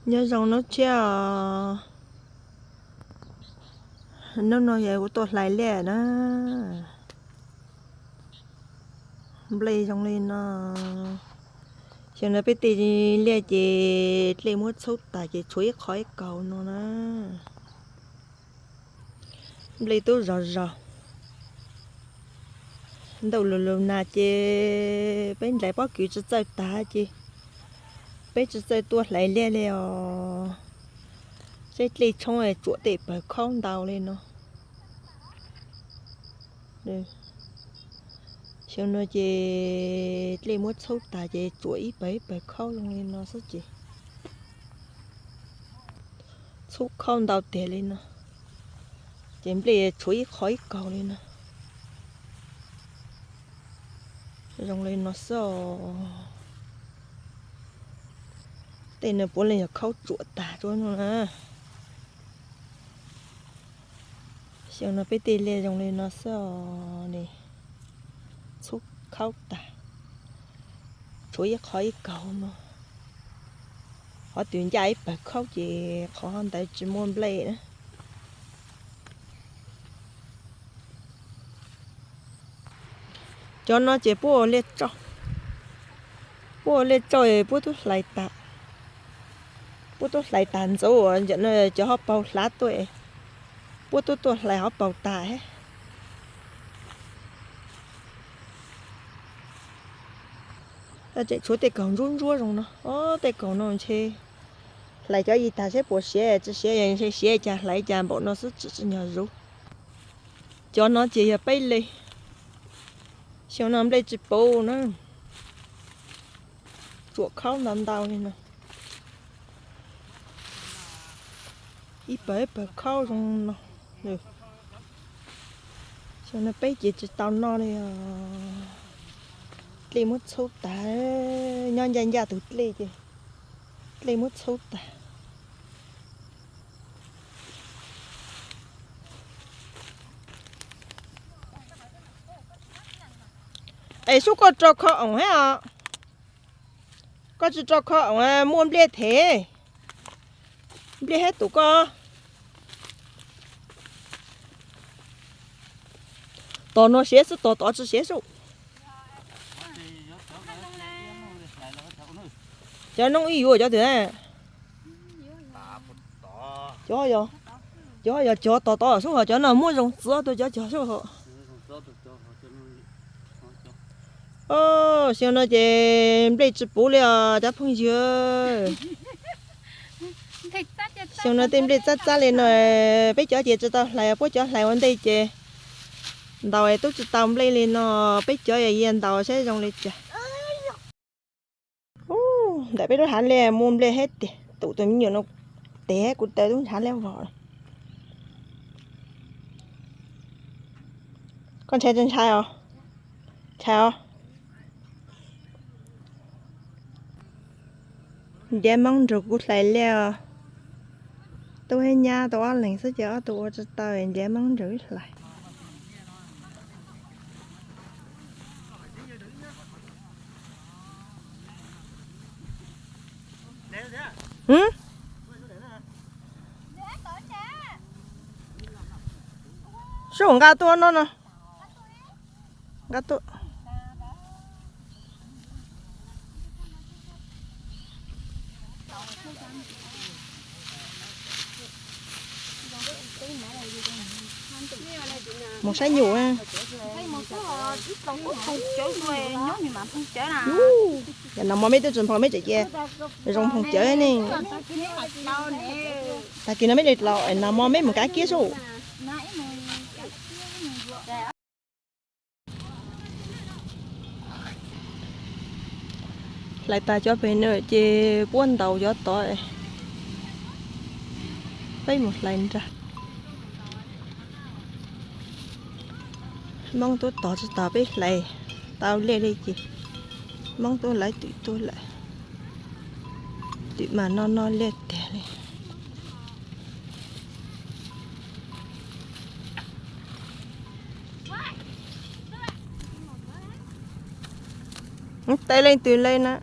Nyob zoo hnub tshiab os. Hnub no yog kuv tuaj hlais liaj na. Nplej zoo li no. Xyoo no peb tej liaj ces dlej muab txhub tas ces tshuav ib qho ib kaus no na. Nplej tub zog zog. Ntuj lug lug nag ces peb nrhiav pob kws tsis txawj tag ces peb tsis txawj tuaj hlais liaj li os. Seb dlej tshoob tsuam tej pawg khaub ntau li no. Xyoo no ces dlej muab txhub tas ces tsuam ib pawg ib pawg khaub zoo li no xwb ces txhub khaub ntau tiag li no. Ces nplej tshuav ib qho ib kaus li no. Zoo li no xwb os. Tej no puav leej yog khaub tsuam tag tsuab no na. Xyoo no peb tej liaj zoo li no xwb os, txhub khaub tag, tshuav ib qho ib kaus no. Qhov twg ncaj ib pawg khaub ces qhov ntawd tsis muaj nplej na. Cov no ces puab ua liaj tsau, puab ua liaj tsau puab tub hlais tas, puab tub hlais tas ntxuv, cov hauv paug hlav tuaj, puab tub tuaj hlais hauv paug tas. Tseem tshuav tej kaus ntsuab ntsuab zoo no, o, tej kaus no ntshe hlais cov ib tag seb puas siav, tsis siav, ntshe siav cas hlais cas npaum no xwb tsis tsim nyog zuv. Cov no ces yog peb li. Xyoo no nplej tsis puv na, tsuam khaub ntau ntau li no. Ib pawg ib pawg khaub zoo no. Xyoo no peb ces tsis tau noj li os. Dlej muab txhub tas, nyob ncaj ncaj tus dlej ces dlej muab txhub tas. Es sub koj rau kho oom thiab os. Koj tsis rau kho oom muaj npliaj thev, npliaj thiab tus koj. Tos no siav xwb, tos tod tsis siav sub. Cov noob ib yuav cov twg? Cov, cov yog cov tos tod xwb, ho cov no muab zoo txiav tuaj cov cog xwb ho. Xyoo no ces nplej tsis puv li os cov phooj ywg. Xyoo no tej nplej txab txab li no, peb cov ces tsis tau hlais, puab cov hlais ua ntej ces ntaus tub tsis tau nplej li no, peb cov yog yia ntaus saib zoo li cas. Ntawm peb lub hav liaj muaj nplej thiab tiag, tus tus me nyuam no tes kuv taw tub ntshav liab vog. Koj ntshai tsis ntshai os? Ntshai os. Ntiav Hmoob nrog kuv hlais liaj os. Tub thiab nyab tau ob leeg xwb ces ob tug ua tsis tau, ntiav Hmoob nrog wb hlais. Sub nqa tuaj no no. Nqa tuaj. Mus saib nyuj. Yog nag hmo meb twb tsis nphoo meb tseem cia zoo nphoo cawv ne. Tag kis no meb li los nag hmo meb mus kav kiab sub. Hlais tas cov pem no ces puab ntaus cov tod, peb mus hlais nrag. Hmoob tub tos tsis tos peb hlais tau liaj li ces Hmoob tub lawv twm tuaj lawm. Twm mas noj noj liaj tiag li. Tes leej twg li na?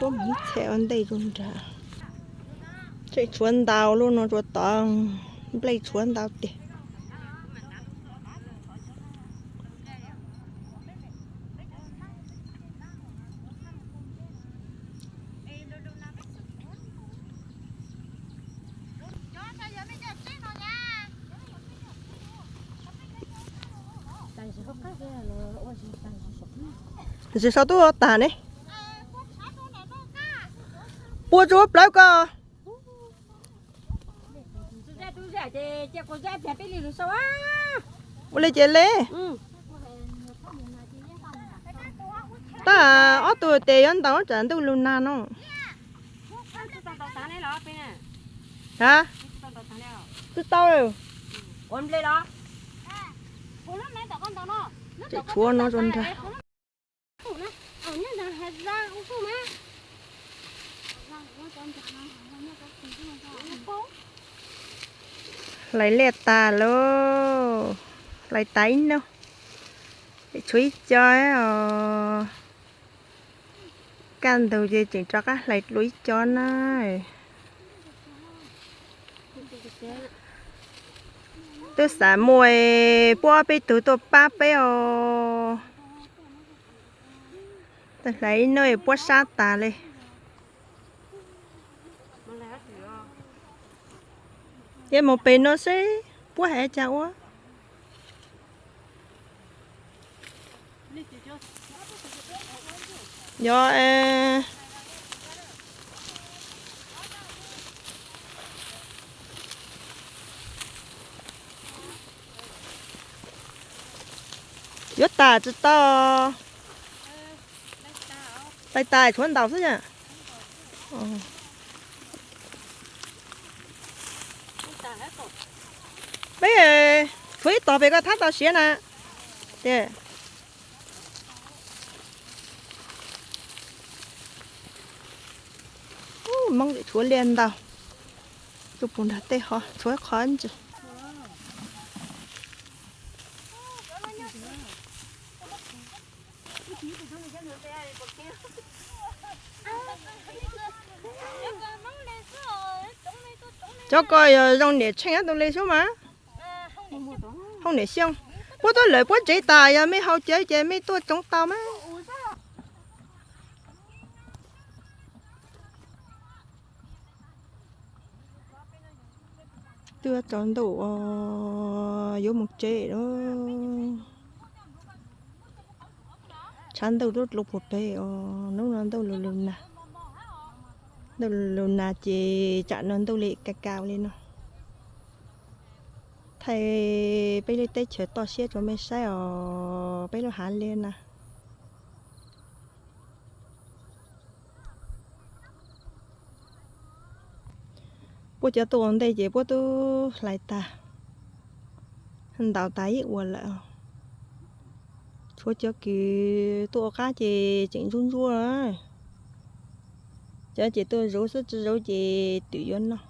Puab mus ib txhia ua ntej rau nrad. Tseem tshuav ntau lub no rau tod, nplej tshuav ntau tiag. Tsis sau tub tag ne. Pua tsuav plawv ko. Ua li ces li. Tab ob tug tes yuav ntaus tsam ntuj lug nag no. Ha? Tsis tau. Tseem tshuav no rau nrad. Hlais liaj tas lauj, hlais tas ib hnub, tshuav ib co os. Kaj ntug ces tseem rov qab hlais dua ib co na. Twb xav muaj puab peb tug tuaj pab peb os. Hlais ib hnub puab sab tas li. Ces mus pem no seb puab hais cas ua. Yog, yuav tas tsis tau. Hlais tas tshuav ntaus xwb yom. Peb tshuav ib tog pem koj thab tau siav na. Ces Hmoob tshuav liaj ntau, tuaj puag nram tej ho tshuav qhov ntsis. Cov ko yog zoo niam tsheej tus li xwb mas. Hoob niam xyooj, puab tuaj lawm puab tsev tas, yog mej haus cawv ces mej tuaj tsoov tau mas. Twb tsaus ntuj os, yuav mus tsev lawm. Tshav ntuj dub dlov puag pem os, hnub no ntuj lug lug nag. Ntuj lug lug nag ces tsam no ntuj li kav kav li no. Thaij peb lub teb chaws toj siab rau mej saib os, peb lub hav liaj na. Puab cov tuaj ua ntej ces puab twb hlais tas, ntaus tas ib uas lawm. Tshuav cov kws tuaj ua qab ces tseem ntsuab ntsuab. Cov ces tuaj zuv xwb, tsi zuv ces twm yuav noj.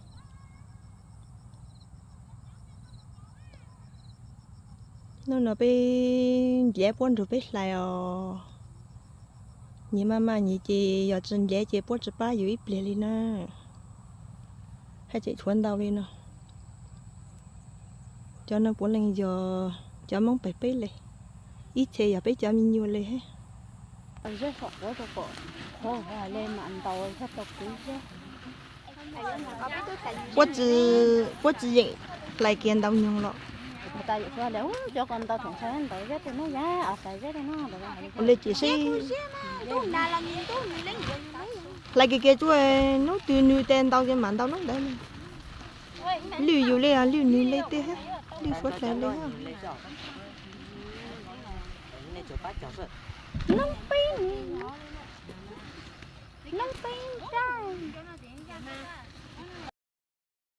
Hnub no peb ntiav puab nrug peb hlais os. Nyias maj maj nyias ces yog tsi ntiav ces puab tsi pab yus ib pliag li na. Haj tseem tshuav ntau li no. Cov no puav leej yog cov Moob pem peb le, ib txhia yog peb cov me nyuam le hab. Puab tsi yeem hlais kiag ntau nyoog los. Ua le ces seb hlais kiag kiag tsuas hnub twg nwg tes ntau ces mam ntau hnub ntawd. Lwj yus le, lwj nwg le tej hab, lwj suav hlais le hab.